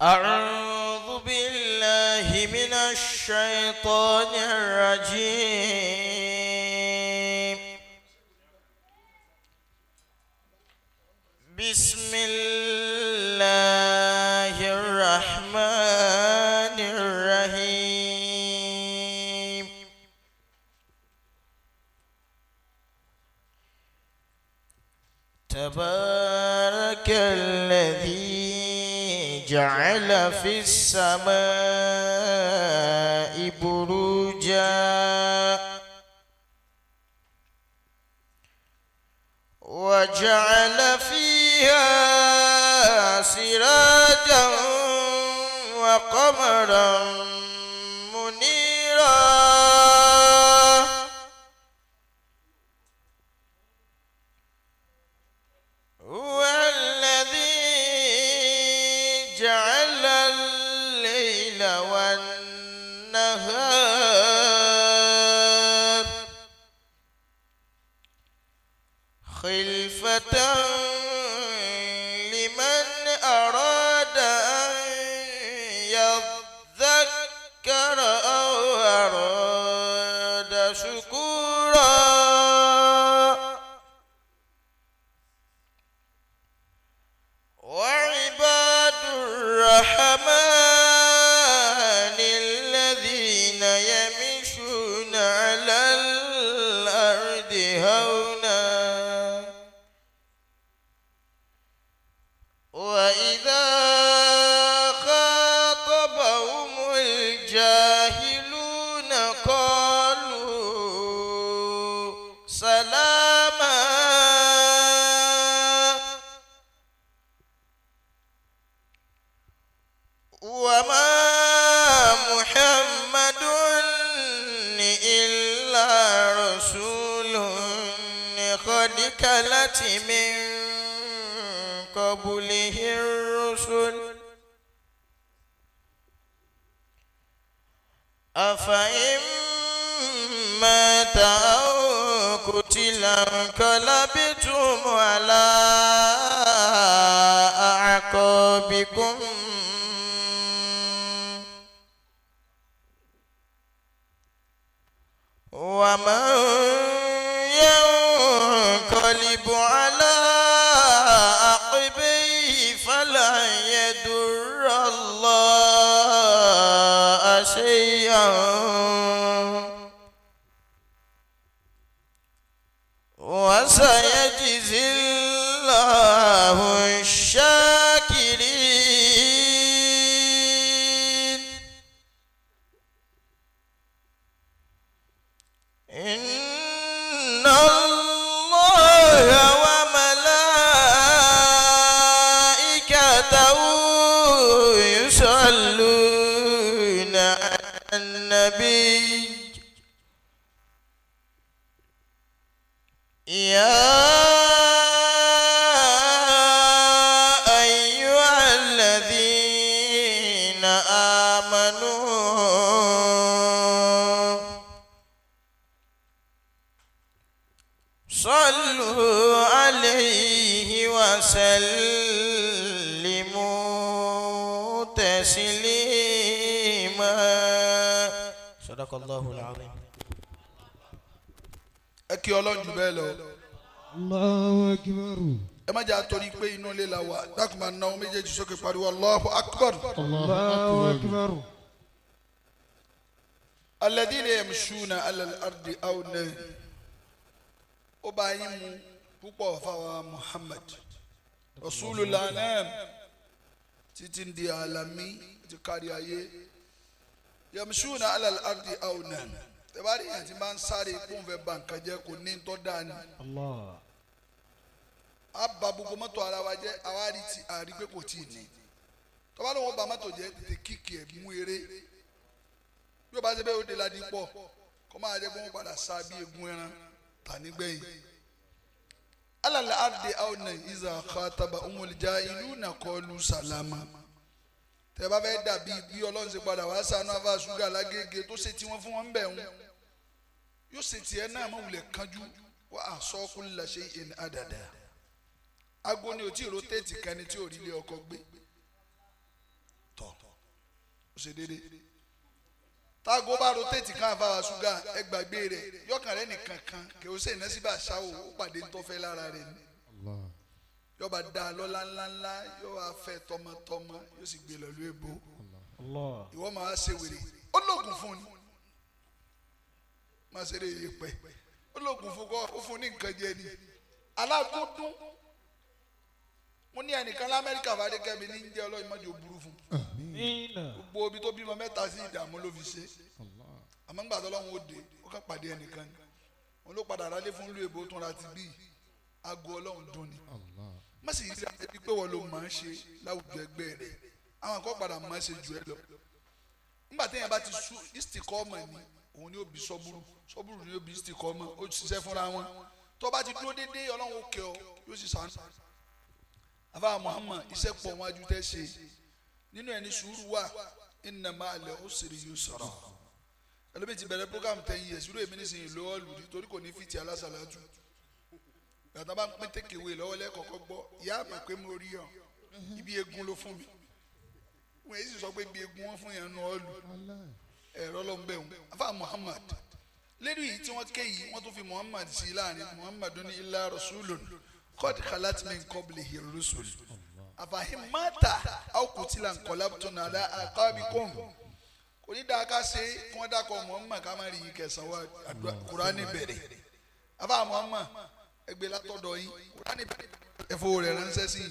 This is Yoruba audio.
أعوذ بالله من الشيطان الرجيم. بسم الله الرحمن الرحيم. تبارك الذي جعل في السماء بروجا وجعل فيها سراجا وقمرا منيرا. هو الذي جعل الليل والنهار خلفة لمن أراد أن يذكر أو أراد شكورا. وعباد الرحمن الذين يمشون على الأرض هونا وإذا خاطبهم الجاهلون قالوا سلاما. وما محمد إلا رسول قد خلت من قبله الرسل أفإن مات أو قتل انقلبتم على أعقابكم ومن ينقلب على عقبيه فلن يضر الله شيئا وسيجزي الله الشاكرين. إن الله وملائكته يصلون على النبي يا أيها الذين آمنوا صلوا عليه وسلموا تسليما. صدق الله العظيم. Ẹ kí Ọlọ́run jù bẹ́ẹ̀ lọ. Allahu akbar. Ẹ má jẹ́ àtọ́rí pé inú ilé la wà. Dákun, máa náwó méjèèjì sókè, pariwo Allahu akbar. Allahu akbar. Alladhina yamshuna ala al-ardi awna. Ó bá yín mu púpọ̀ fáwọn Muhammad rasulullah anam títí di alami ti kárí ayé. Yamshuna ala al-ardi awna. Tẹ́bárí yẹn ti máa ń sáré kó n fẹ́ ba nǹkan jẹ́, kò ní tọ́ da ni. Allah. A ba gbogbo mọ́tò ara wa jẹ́, àwa rí ti àrí pé kò tí ì ní. Tọ́ba ló wọ́n ba mọ́tò jẹ́, tètè kíkì ẹ̀ mú eré. Bí o bá ṣe bẹ́ẹ̀, ó de ladi pọ̀ kọ́ máa jẹ́ kó wọ́n padà sa bí egun ẹran tà nígbẹ̀yìn. Alal ardi awna iza khataba umul jahiluna qalu salama. Tẹ́ bá fẹ́ dàbí bí Ọlọ́run ṣe padà wá sànú afa ṣúgà lágége tó ṣe tiwọn fún wọn bẹ̀ ń yóò ṣe tiẹ̀ náà, mọ̀ wulẹ̀ kánjú wà á sọ kulla shay'in adada. Aago ni o tí rotate kan ni tí ò rí ilé ọkọ gbé. Tọ̀, ó ṣe déédéé. Táago bá rotate kan, àfàwà ṣúgà, ẹ gbàgbé rẹ̀, yọkàn rẹ̀ nìkan kan kì ó sì ná síbà ṣáwó, ó pàdé ńtọ́fẹ́ lára rẹ̀ ni. Allah. Yọba dá a lọ́lá ńláńlá, yóò wá fẹ́ tọmọtọmọ, yóò sì gbé lọ lóye bó. Allah. Ìwọ máa ṣe wèrè, ó lóògùn fún ni, máa ṣe eré yẹpẹ, ó lóògùn fún kọ́, ó fún ní nǹkan jẹ ni alágúndún. Mo ní ẹnìkan lamẹ́ríkà, fàdékẹ́mi ní jẹ́ ọlọ́yin mọ́jọ burú fún. Amina. Gbogbo ibi tó bímọ mẹ́ta sí, ìdààmú ló fi ṣe. Allah. Àmọ́ ńgbà tó lọ́hún ó dé, ó kàn pàdé ẹnìkan ni, òun ló padà rálé fún ìlú èbó tó ń ra ti bíi aago. Ọlọ́run dún ni. Allah. Má sì rí ẹbí pé wọ́n ló máa ń ṣe láwùjọ ẹgbẹ́ rẹ̀, àwọn kan padà máa ń ṣe jù ẹ lọ. Nígbà téèyàn bá ti sú istikọ́mọ̀ ni, òun ni ó bí sọ́búrú, sọ́búrú ni ó bí istikọ́mọ̀, ó ṣiṣẹ́ fúnra wọn. Tó bá ti dúró déédéé, Ọlọ́run ó kẹ́ ọ, yóò sì sànú. Àfáà Muhammad, iṣẹ́ pọ̀ wọn ajú tẹ́ ṣe nínú ẹni sùúrù wà. Inna ma'al usri yusra. Ẹlòmíì ti bẹ̀rẹ̀ program 10 years, irú èmi nísìnyí ló ọ̀lù nítorí kò ní fìtì alásàlájú. Gbàtà bá ń pín tékèwé lọ́wọ́ lẹ́kọ̀ọ́kọ́ gbọ́, ìyá àmọ̀ pé mo rí ọ, ibi egun ló fún mi. Wọ́n èyí sì sọ pé ibi egun wọn fún yẹn nu ọ̀lù. Allah. Ẹ̀rọ ló ń bẹ̀ wọ́n. Afa Muhammad, lérí yìí tí wọ́n ké yìí, wọ́n tún fi Muhammad sí láàrin. Muhammad ní illa rasulun qad khalat min qablihi rusul, afahim mata aw qutila inqalabtum ala aqabikum. Kò ní dáa ká ṣe kí wọ́n dákọ̀ Muhammad ká má rí yín kẹsàn-án wa. Àdúrà Kùránì bẹ̀rẹ̀. Afa Muhammad, ẹgbẹ́ látọ̀dọ̀ yín, Kùránì bẹ̀rẹ̀, ẹ̀fọ́ rẹ̀ ránṣẹ́ sí i.